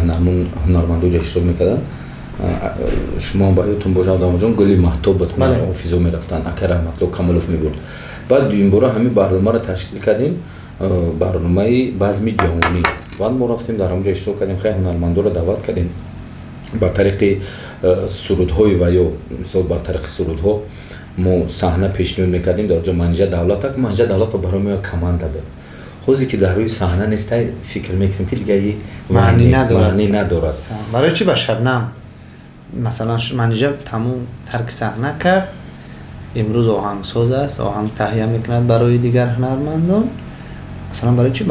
ҳунармандо ҷа иштирок мекарданд. Шумо ба ёдтон бошад, Абдуамонҷон, Гули Маҳтоб буд, ҳофизо мерафтанд, ака Раҳматулло Камолов мебурд. Баъд дуюмбора ҳамин барномаро ташкил кардем, барномаи Базми ҷаҳонӣ. Баъд мо рафтем, дар ҳамонҷо иштирок кардем, хеле ҳунармандоро даъват кардем, ба тариқи сурудҳои ва ё мисол ба тариқи сурудҳо мо саҳна пешниҳод мекардем. Дар ҷо Манижа Давлата, Манижа Давлатова барои мо як команда буд. Ҳозе ки дар рӯи саҳна нестай, фикр мекунем, ки дига маънӣ надорад. Барои чӣ ба Шабнам, масалан, Манижа тамом тарки саҳна кард, имрӯз оҳангсоз аст, оҳанг таҳия мекунад барои дигар ҳунармандон, масалан, барои чӣ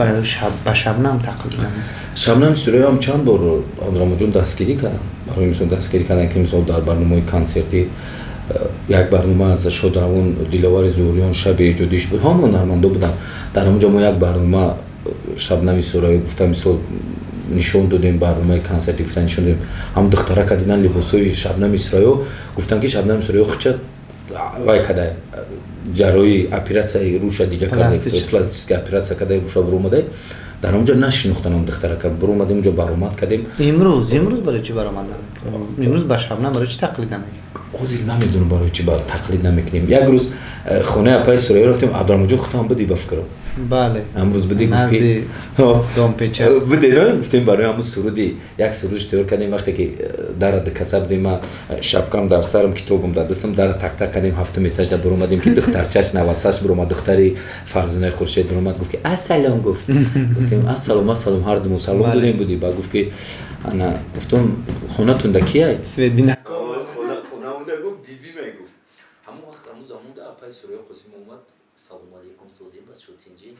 ба Шабнам тақлид намекунад? Шабнам Сурайё чанд бор, Абдураҳмонҷон, дастгирӣ кардам. Барои мисол, дастгирӣ кардам, ки мисол дар барномаҳои консертӣ, як барнома аз шодравон Диловари Зуҳуриён, шаби эҷодиш буд, ҳама ҳунармандо буданд. Дар ҳамонҷо мо як барнома Шабнами Сурайё гуфта, мисол, нишон додем, барномаи консертӣ гуфта нишон додем. Ҳам духтарака дидан либосҳои Шабнами Сурайё, гуфтанд, ки Шабнами Сурайё хуча вай када, ҷарроҳӣ, оператсияи руша дига карда, пластическая оператсия када, руша буромада. Дар ҳамонҷо нашинохтан ҳам духтарака. Буромадем, онҷо баромад кардем. Имрӯз барои чӣ баромад намекунад? Имрӯз ба Шабнам барои чӣ тақлид намекунад? Ҳозир намедонам барои чӣ тақлид намекунем. Як рӯз хонаи апаи Сурайё рафтем, Абдураҳмонҷон, худам будӣ ба фикрам. Бале. Ҳамрӯз будӣ, назди домпеча. Будӣ, на? Гуфтем барои ҳамун суруди як суруд тайёр кардем, вақте ки дара каса будем, ман шапкам дар сарам, китобам дар дастам, дара тақтақ кардем, ҳафтум этажда баромадем, ки духтарчаш навасаш баромад, духтари Фарзонаи Хуршед баромад, гуфт ки ассалом гуфт. Гуфтем ассалом, ассалом, ҳардумон салом додем, будӣ. Ба гуфт ки ана, гуфтам, хонатон да кияй? Светбина. Хонаонда гуфт, биби мегуфт. Ҳамон вақт, ҳамон замонда апаи Сурайё Қосим омад, салому алейкум, созем, бачо, тинҷин?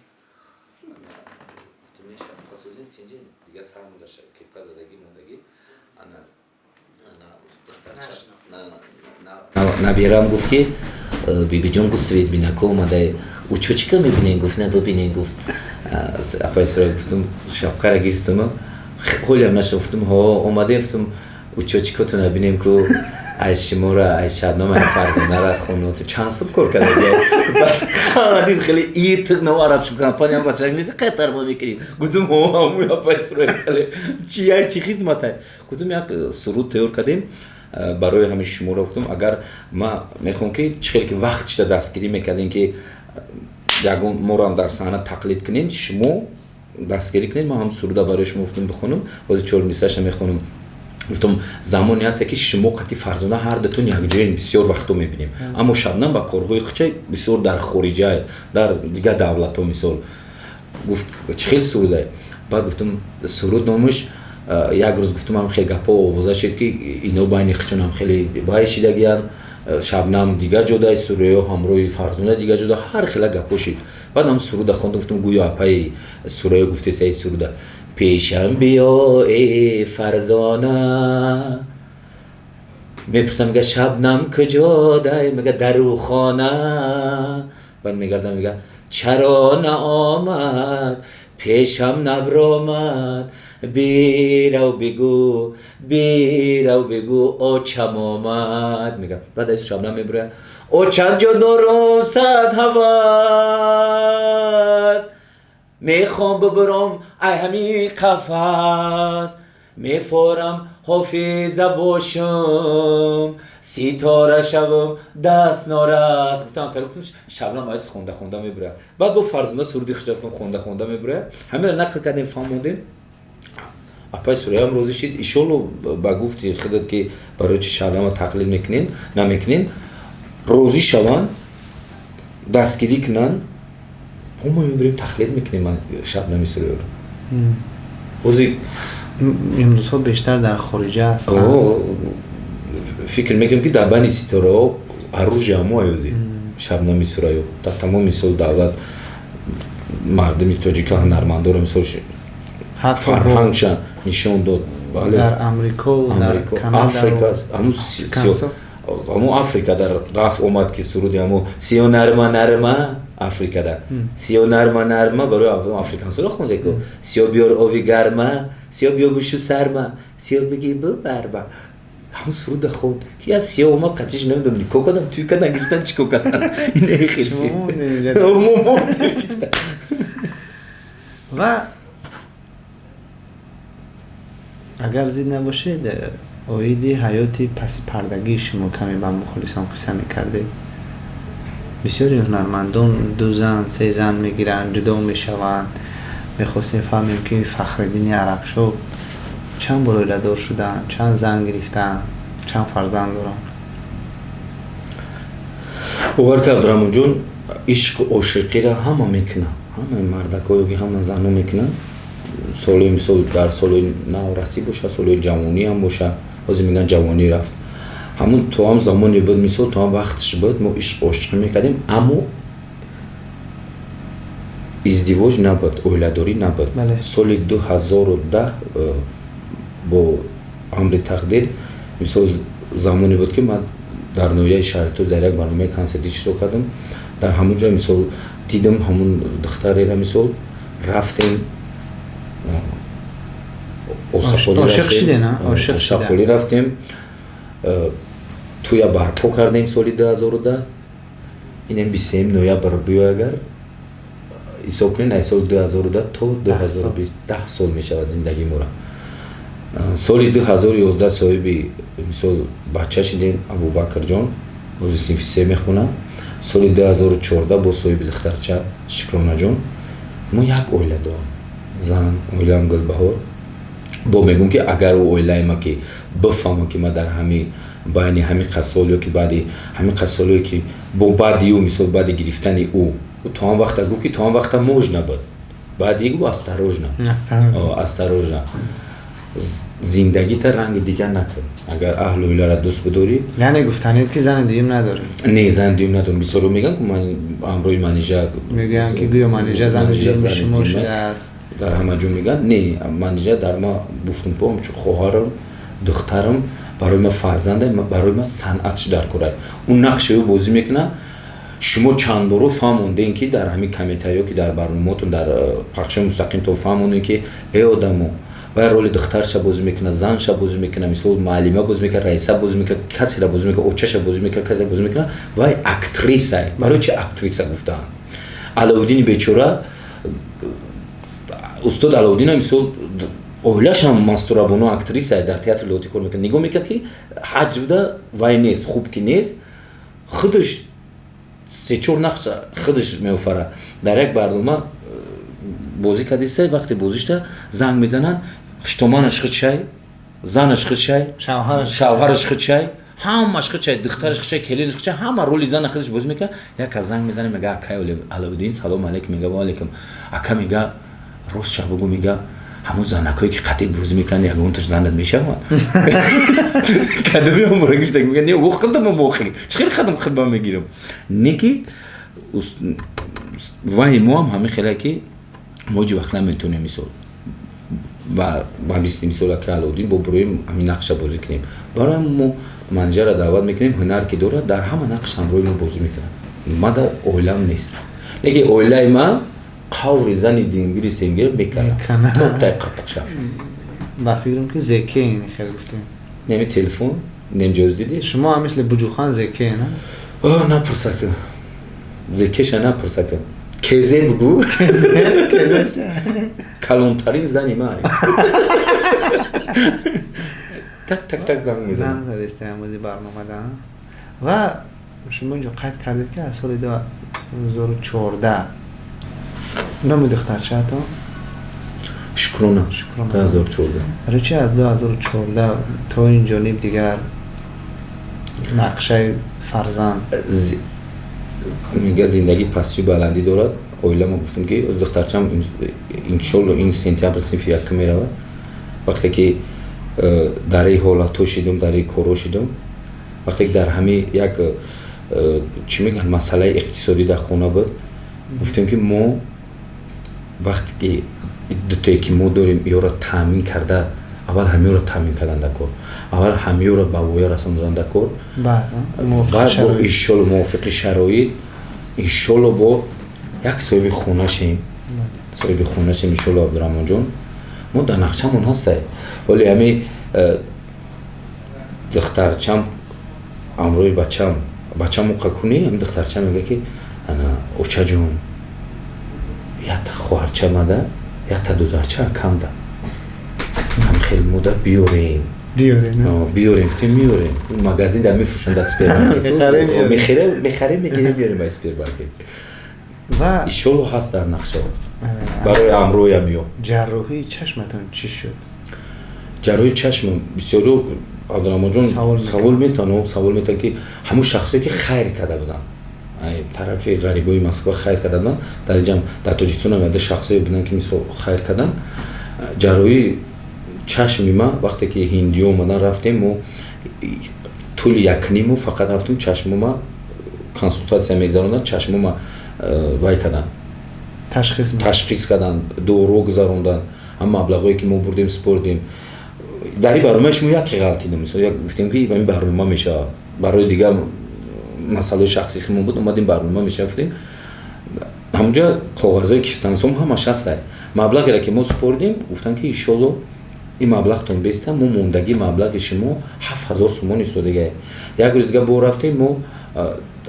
Гуфтем, шапка созем, тинҷин? Дигар сармонда кепка задагӣ мондагӣ. Ана ана духтарча набирам гуфт ки бибиҷон, гуфт, светбинако омада, учочка мебинем, гуфт, на бибинем, гуфт. Апаи Сурайё гуфтум, шапкара гирифтум, ҳолиам наша, гуфтум, ҳо, омадем, гуфтум, учочкотона бинем ку, ай шумора, ай Шабнам, ай Фарзонара хоноту чанд сум кор карда. Дид, хеле ит нав арабшу компания бачак нест, қайтар мо мекунем. Гуфтум, ҳо, ҳамуй апаи Сурайё, хеле чи ай чи хизматай? Гуфтум, як суруд тайёр кардем барои ҳамин шуморо. Гуфтум, агар ма мехоҳам ки чӣ хеле ки вақт шида дастгирӣ мекардем, ки ягон морам дар саҳна тақлид кунен, шумо дастгирӣ кунед, ман ҳам суруда барои шумо, гуфтум, бихонам. Ҳозир чор мисраша мехонам. Гуфтам, замоне ҳаста ки шумо қати Фарзона ҳар дутон якҷоян, бисёр вақтҳо мебинем, аммо Шабнам ба корҳои хуча бисёр дар хориҷа, дар дигар давлатҳо. Мисол, гуфт, чӣ хел сурудай? Баъд гуфтам, суруд номаш, як рӯз, гуфтам, ҳам хеле гапҳо овоза шуд, ки ино байни хучонам хеле бай шидагиян, Шабнам дигар ҷодаи, Сурайё ҳамроҳи Фарзона дигар ҷода, ҳар хела гапҳо шид. Баъд ҳам суруда хондам, гуфтам, гӯё апаи Сурайё гуфтеса ин суруда: пешам биё, э Фарзона. Мепурсам, мега, Шабнам куҷо дай? Мега, дару хона. Баъд мегардам, мега, чаро наомад, пешам набромад? Бирав бигӯ, бирав бигӯ, очам омад, мега. Баъд аз Шабнам мебуря: очам ҷо дорум сад ҳавас, мехоҳам бубурам ай ҳамин қафас, мефорам ҳофиза бошам, ситора шавам, даст норас. Гуфтам, гуфтам, Шабнам айс хонда хонда мебуря. Баъд бо Фарзона суруди хушта, гуфтам, хонда хонда мебуря. Ҳамира нақл кардем, фаҳмондем, апаи Сурайям розӣ шид. Иншолло, ба гуфти худат ки барои чи Шабнама тақлид мекунен, намекунен, розӣ шаванд, дастгирӣ кунанд, мо мебирем, тақлид мекунем Шабнами Сурайёро. Ҳозир имрӯзҳо бештар дар хориҷа ҳастанд. Фикр мекунем, ки дар байни ситораҳо арӯжи ҳамо аёзи Шабнами Сурайё дар тамоми, мисол, давлат, мардуми тоҷика, ҳунармандоро, мисол, фарҳангша нишон дод. Дар Амрико, дар Африка, ҳамун Африка дар рафт омад, ки суруди ҳамо сиё нарма нарма Африкада, сиё нарма нарма барои африкансоро хонде ку: сиё биёр ови гарма, сиё биё бушу сарма, сиё биги бубарма. Ҳамун суруда хонд, ки аз сиё омад, қатиш намедонам, никоҳ кардам, тӯй кардан, гирифтан, чӣ кор кардан. Ин хел. Ва агар зид набошед, оиди ҳаёти паси пардагии шумо каме ба мухлисон қисса мекардед. Бисёри ҳунармандон ду зан, се зан мегиранд, ҷудо мешаванд. Мехостем фаҳмем, ки Фахриддини Арабшоҳ чанд бор оиладор шуданд, чанд зан гирифтаанд, чанд фарзанд доранд? Бовар ки, Абдураҳмонҷон, ишқу ошиқиро ҳама мекунад, ҳама мардакҳо ё ки ҳама занҳо мекунанд. Соли, мисол, дар соли наврасӣ боша, соли ҷавонӣ ҳам боша, ҳозир мегӯянд ҷавонӣ рафт, ҳамун то ҳам замоне буд, мисол, то ҳам вақтш буд, мо ишқ ошиқӣ мекардем, аммо издивоҷ набуд, оиладорӣ набуд. Соли 2010 бо амри тақдир, мисол, замоне буд, ки ман дар ноҳияи Шаҳритӯз дар як барномаи консертӣ иштирок кардам. Дар ҳамон ҷо, мисол, дидам ҳамун духтарера, мисол, рафтем, Осақолӣ рафтем, тӯя барпо кардем соли 2010. Инем 27 ноябр биё, агар ҳисоб кунед, аз соли 2010 то 2020 10 сол мешавад зиндагии мора. Соли 2011 соҳиби Мисол, бача шидем, Абубакрҷон бози синфи се мехонам. Соли 2014 бо соҳиби духтарча Шукронаҷон мо як оила дорам. Занам, оилаам Гулбаҳор. Бо мегӯм, ки агар ӯ оилаи ма ки бифаҳма, ки ма дар ҳами байни ҳами қасол ё ки баъди ҳами қасолое ки бо баъди ӯ, мисол, баъди гирифтани ӯ, то он вақта гуфт, ки то он вақта можно буд, баъди гу осторожно, осторожно, зиндагита ранги дигар накун, агар аҳлу оиларо дӯст бидорӣ. Яъне гуфтанед, ки зани дуюм надорӣ? Не, зани дуюм надорам. Бисёро мегӯянд, ки ман ҳамроҳи Манижа. Мегӯянд, ки гӯё Манижа зани дуюми шумо шудааст. Дар ҳама ҷо мегӯянд. Не, Манижа дар ма буфтумпо ҳамчун хоҳарам, духтарам, барои ма фарзанда, барои ма санъатш дар кора. Ӯ нақши ӯ бозӣ мекунад. Шумо чанд боро фаҳмондем, ки дар ҳамин комментариё, ки дар барномаотон, дар пахшои мустақимтон фаҳмондем, ки э одамо, вай роли духтарша бозӣ мекунад, занша бозӣ мекунад, мисол, муаллима бозӣ мекунад, раиса бозӣ мекунад, касера бозӣ мекунад, очаша бозӣ мекунад, касера бозӣ мекунад. Вай актриса. Барои чи актриса гуфтаанд? Алоуддини бечора, устод Алоуддина, мисол, оилашам Мастурабоно актриса, дар театри Лоти кор мекунад. Нигоҳ мекард, ки ҳаҷвда вай нест, хуб ки нест, худаш се-чор нақш худаш меофара. Дар як барнома бозӣ кардиста, вақте бозишта занг мезананд: хуштоманаш худшай, занаш худшай, шавҳараш худшай, ҳамаш худшай, духтараш худшай, келинаш худшай, ҳама роли зана худаш бозӣ мекунад. Як кас занг мезанад, мега: «Акай Алоуддин, салом алейкум». Мега: «Ва алейкум, ака». Мега: «Ростша бугу», мега, «ҳамун занакое, ки қатъи бозӣ мекунанд, ягонташ занат мешавад?» Кадоми ҳамора гирифта, мега: «Не, о худам охир чӣ хел хадам худба мегирам?» Не, ки вай мо ҳам ҳамин хеле, ки мо ҳеҷ вақт наметонем, мисол, ба мисли мисол ака Алоуддин бо буроем ҳамин нақша бозӣ кунем. Барои мо Манижара даъват мекунем, ҳунар ки дорад, дар ҳама нақш ҳамроҳи мо бозӣ мекунад. Ма дар оилам нест, лекин оилаи ма қаври зани дингири семгир мекард то тай қатақша. Ба фикрам, ки зеке ин хел гуфтем. Неми телефон немҷоз дидӣ. Шумо ҳам мисли Буҷухан зеке, на? Напурсака, зекеша напурсака, кезе бугу, калонтарин зани ман так так так занг мезанад. Занг задисте амози барномада. Ва шумо инҷо қайд кардед, ки аз соли 2014. Номи духтарчаатон? Шукрона. Шукрона. 2014. Барои чи аз 2014 то ин ҷониб дигар нақшаи фарзанд? Мега, зиндагӣ пастию баландӣ дорад. Оила ма гуфтам, ки оз духтарчам иншолло ин сентябр синфи якум меравад. Вақте ки дар ин ҳолатҳо шидум, дар ин корҳо шидум, вақте ки дар ҳамин як чӣ мегӯянд, масъалаи иқтисодӣ дар хона буд, гуфтем, ки мо вақте ки дутое ки мо дорем, ёро таъмин карда, аввал ҳамёро таъмин кардан дар кор, аввал ҳамёро ба воя расондан дар кор, баъд бо иншолло мувофиқи шароит, иншолло бо як соҳиби хона шем, соҳиби хона шем, иншолло. Абдураҳмонҷон, мо дар нақшамон ҳастай. Ҳоли ҳами духтарчам ҳамроҳи бачам, бачам уқа кунӣ, ҳами духтарчам мега, ки ана очаҷон, якта хоҳарча мада, якта дударча акамда, ҳам хел мода биёрем. Биёрем. Гуфтем, меёрем, магазин да мефурӯшанд, дар супермаркет мехарем, мегирем, меёрем ба супермаркет. Ва иншолло ҳаст дар нақша барои ҳамроҳиам ё. Ҷарроҳии чашматон чӣ шуд? Ҷарроҳии чашмам бисёрио, Абдураҳмонҷон, савол метавон, савол метавон, ки ҳамун шахсое, ки хайр карда буданд, тарафи ғарибои Москва хайр карда буданд, дар ҷам дар Тоҷикистон ҳам яда шахсое буданд, ки мисол хайр карданд. Ҷарроҳии чашми ма, вақте ки ҳиндиё омадан, рафтем мо, тӯли якниму фақат рафтем, чашмома консултатсия мегузаронданд, чашмома вай карданд, ташхис карданд, доруо гузаронданд. Ҳам маблағое, ки мо бурдем, супордем. Дар ин барнома шумо яке ғалтидем, мисол, як гуфтем, ки ин барнома мешавад, барои дигар масъалаи шахсии химон буд, омадем, барнома мешавад, гуфтем. Ҳамунҷа коғазҳои кифтансом ҳамаш ҳастай. Маблағеро, ки мо супордем, гуфтанд, ки иншолло ин маблағтон беста, мо мондагии маблағи шумо 7000 сомон истодагае. Як рӯз дига бо рафтем, мо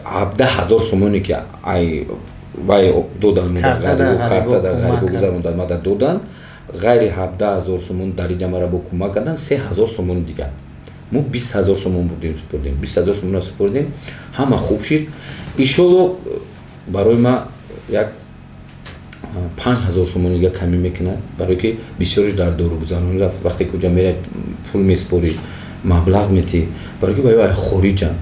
17 000 сомоне, ки ай вай додан, карта дар ғарибо гузарондан, мада додан, ғайри 17 000 сомон, дар инҷа мара бо кӯмак кардан 3000 сомони дигар. Мо 20 000 сомон бурдем, супурдем, 20 000 сомонро супурдем, ҳама хуб шид. Иншолло, барои ма як 5000 сомон дига камӣ мекунад, барое ки бисёриш дар доругузаронӣ рафт. Вақте ки уҷа мерай, пул меспорӣ, маблағ метӣ, барое ки ба хориҷан,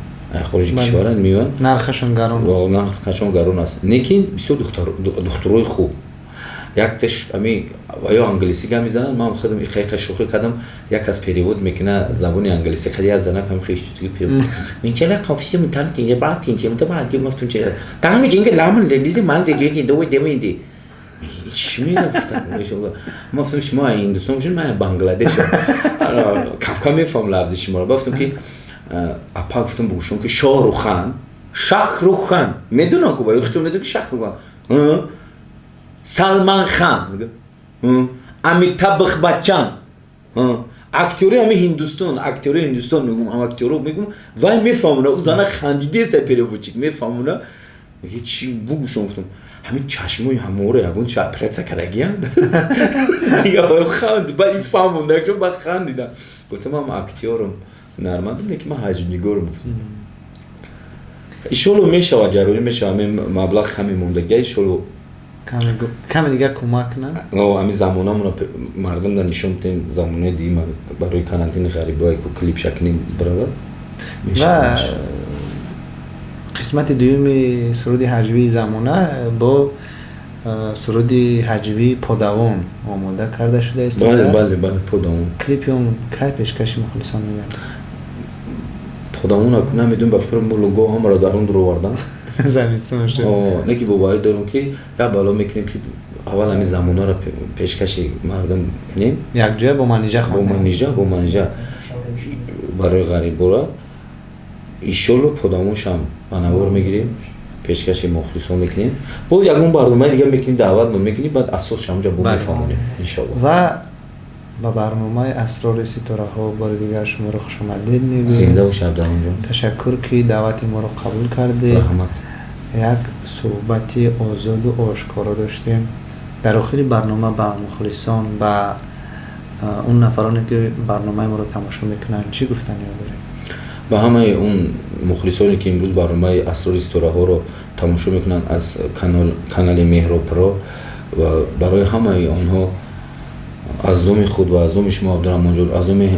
хориҷи кишваран меоянд. Нархашон гарон. Нархашон гарон аст, лекин бисёр духтурои хуб. Якташ ами ё англисӣ гап мезанад, ман худам иқайқа шӯхӣ кардам, як аз перевод мекуна забони англисӣ хади, як занак ҳам перевод минчала қофиси мутан тинҷа ба тинҷа мута ба ди мафтун ча танг ҷинга ламан дилди ман де ҷи ду де ми чӣ мегуфтам. Ма гуфтам, шумо ҳиндустон бошед, ман Бангладеш, камкам мефаҳмам лафзи шуморо. Гуфтам ки апа, гуфтам, бугӯшон ки Шоҳрухан, Шахрухан медонам ку, хитон медонам ки Шахрухан, Салман Хан, Амитабх Бачан, актёри ҳами Ҳиндустон, актёри Ҳиндустон мегум, ҳам актёро мегум, вай мефаҳмона. Ӯ зана хандидеста, переводчик мефаҳмона. Меги, чи бугӯшон, гуфтам, ҳамин чашмои ҳаморо ягон чи оператсия кардагиян? Ханд, баъд ин фаҳмонда, баъд хандидам. Гуфтам, ман актёрам, ҳунармандам, лекин ман ҳаҷвнигорам, гуфтам. Иншолло, мешавад, ҷарроҳӣ мешавад, маблағ каме мондагия, иншолло. Каме дигар кӯмак кунад. Ҳами замонамона мардумда нишон дем, замонаи дима барои карантини ғарибое ку клип шакни баравад. Ва қисмати дуюми суруди ҳаҷвии замона бо суруди ҳаҷвии Подавон омода карда шуда истодааст. Бале, Подавон. Клипи он кай пешкаши мухлисон мегардад? Подавон намедонам, ба фикрам луго ҳамаро дар он дуровардан. Замистон шуд. Не ки боварӣ дорам, ки як бало мекунем, ки аввал ҳамин замонаро пешкаши мардум кунем. Якҷоя бо Манижа. Бо Манижа, бо Манижа, барои ғарибора. Иншолло, Подавоншам ба навор мегирем, пешкаши мухлисон мекунем. Бо ягон барномаи дига мекунем, даъват мекунем, баъд асосш ҳамҷа бо мефаҳмонем, иншолло. Ва ба барномаи Асрори ситораҳо бори дигар шуморо хушомадед мегӯем. Зинда бош, Абдураҳмонҷон. Ташаккур, ки даъвати моро қабул кардед. Раҳмат. Як суҳбати озоду ошкоро доштем. Дар охири барнома ба мухлисон, ба он нафароне, ки барномаи моро тамошо мекунанд, чӣ гуфтаниё доред? Ба ҳамаи он мухлисоне, ки имрӯз барномаи Асрори ситораҳоро тамошо мекунанд аз канали Меҳробпро, ва барои ҳамаи онҳо аз номи худ ва аз номи шумо, Абдураҳмонҷон, аз номи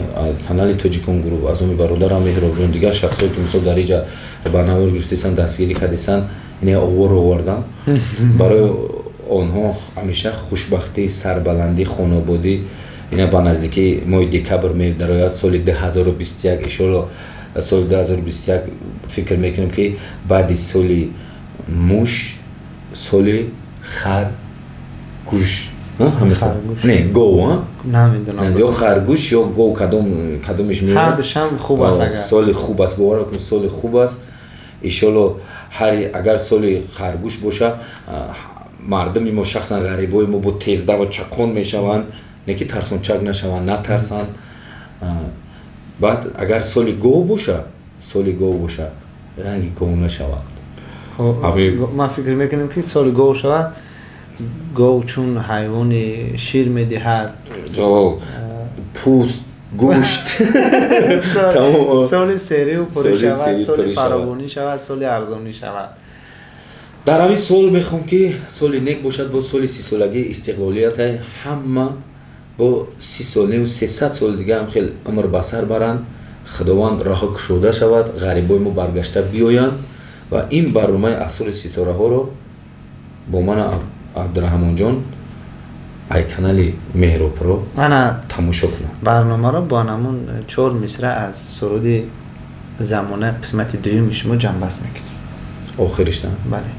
канали Тоҷикон Гурӯҳ, аз номи бародарам Меҳробҷон, дигар шахсое, ки мисол дар иҷа ба навор гирифтесанд, дастгирӣ кардесанд, ине овор овардан, барои онҳо ҳамеша хушбахтӣ, сарбаландӣ, хонободӣ. Ина ба наздикии моҳи декабр медарояд соли 2021. Иншолло, соли 2021 фикр мекунем, ки баъди соли муш соли харгӯш, не, гов. Намедонам. Ё харгӯш, ё гов, кадомиш. Ҳардушам хуб аст агар. Соли хуб аст, бовар кун, соли хуб аст, иншолло. Ҳар агар соли харгӯш боша, мардуми мо, шахсан ғарибои мо, бо тездаву чақон мешаванд, не ки тарсончак нашаванд, натарсанд. Баъд агар соли гов боша, соли гов боша, ранги гов нашавад. Ман фикр мекунам, ки соли гов шавад, гов чун ҳайвони шир медиҳад. Пӯст, гӯшт. Соли серию пурӣ шавад, соли фаровонӣ шавад, соли арзонӣ шавад. Дар ҳамин сол мехоҳам, ки соли нек бошад, бо соли 30-солагии истиқлолията ҳама бо 30 солневу 300 соли дига ҳам хел умр ба сар баранд. Худованд роҳо кушода шавад, ғарибои мо баргашта биёянд ва ин барномаи Асрори ситораҳоро бо мана Абдураҳмонҷон ай канали Меҳробпро ана тамошо кунанд. Барномаро бо ҳамун чор мисра аз суруди Замона, қисмати дуюми шумо, ҷамъбаст мекунем. Охириш, на? Бале.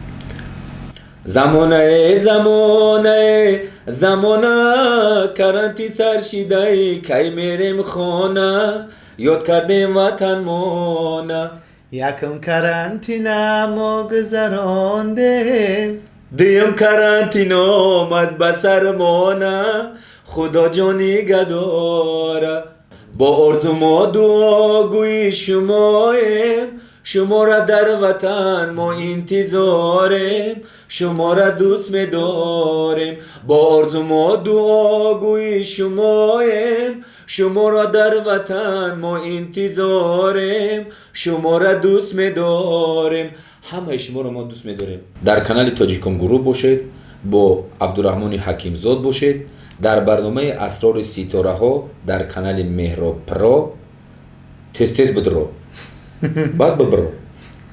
Замонае, замонае, замона, карантин сар шидаи, кай мерем хона, ёд кардем ватанмона. Якум карантина мо гузарондем, дуюм карантин омад ба сармона, Худоҷон нигаҳдора. Бо орзу мо дуогӯи шумоем. Шуморо дар ватан мо интизорем, шуморо дӯст медорем, бо орзу мо дуогӯи шумоем. Шуморо дар ватан мо интизорем, шуморо дӯст медорем. Ҳамаи шуморо мо дӯст медорем. Дар канали Тоҷикон Гурӯҳ бошед, бо Абдураҳмони Ҳакимзод бошед, дар барномаи Асрори ситораҳо дар канали Меҳроб Про. Тез тез бидро, баъд бибро,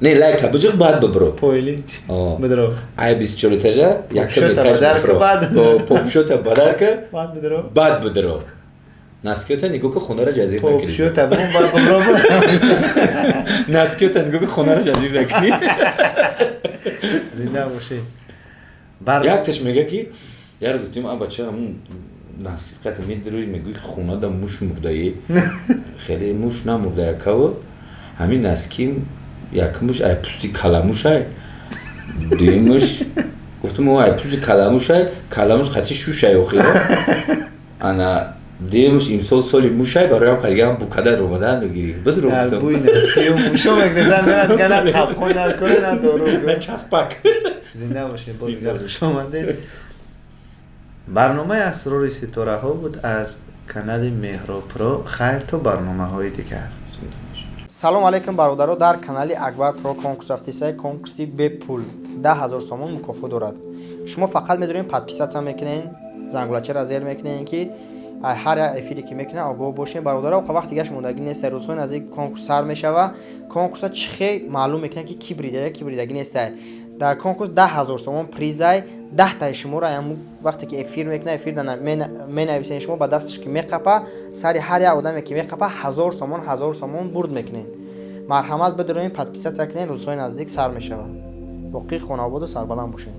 не, лайка биҷиқ, баъд бибро. Пойлинч бидро. Ай 24 этажа якум этаж бифро, попшота бадарка, баъд бидро. Баъд бидро, носкиёта нигоҳ ка, хонаро ҷазир накунӣ. Попшота бум, баъд бибро. Носкиёта нигоҳ ка, хонаро ҷазир накунӣ. Зинда бошед. Якташ мега, ки як рӯз гуфтем, а бача, ҳамун насиқата медирои, мегӯи, хонада муш мурдаи. Хеле муш намурда, якаво ҳамин носким якмуш ай пусти каламушай, дуюмуш, гуфтум, ай пусти каламушай, каламуш қати шушай охиро. Ана дуюмуш, имсол соли мушай, бароям қадигаам букадар омадан мегири, бидро. Мушо мегрезан, мерад гана қапқон дар на дору. На часпак. Зинда бошед, боз дигар хуш омадед. Барномаи Асрори ситораҳо буд аз канали Меҳробпро. Хайр, то барномаҳои дигар. Салом алейкум, бародаро! Дар канали Акбар Про конкурс рафтисай, конкурси бепул, 10 000 сомон мукофот дорад. Шумо фақат медонед, подписаться мекунен, зангулачаро зер мекунен, ки ҳар як эфире ки мекунем, огоҳ бошем. Бародаро, вақти гашт мондагӣ нест, рӯзҳои наздик конкурс сар мешава. Конкурса чӣ хел маълум мекунад, ки ки бридая, ки бридагӣ нестай? Дар конкурс 10 000 сомон призай. 10таи шуморо вақте ки эфир мекунад, эфир менависен, шумо ба дасташ ки меқапа, сари ҳар як одаме ки меқапа, 1000 сомон, 1000 сомон бурд мекунед. Марҳамат, бидуроед, подписаться кунед. Рӯзҳои наздик сар мешавад. Боқӣ хонаободу сарбаланд бошед.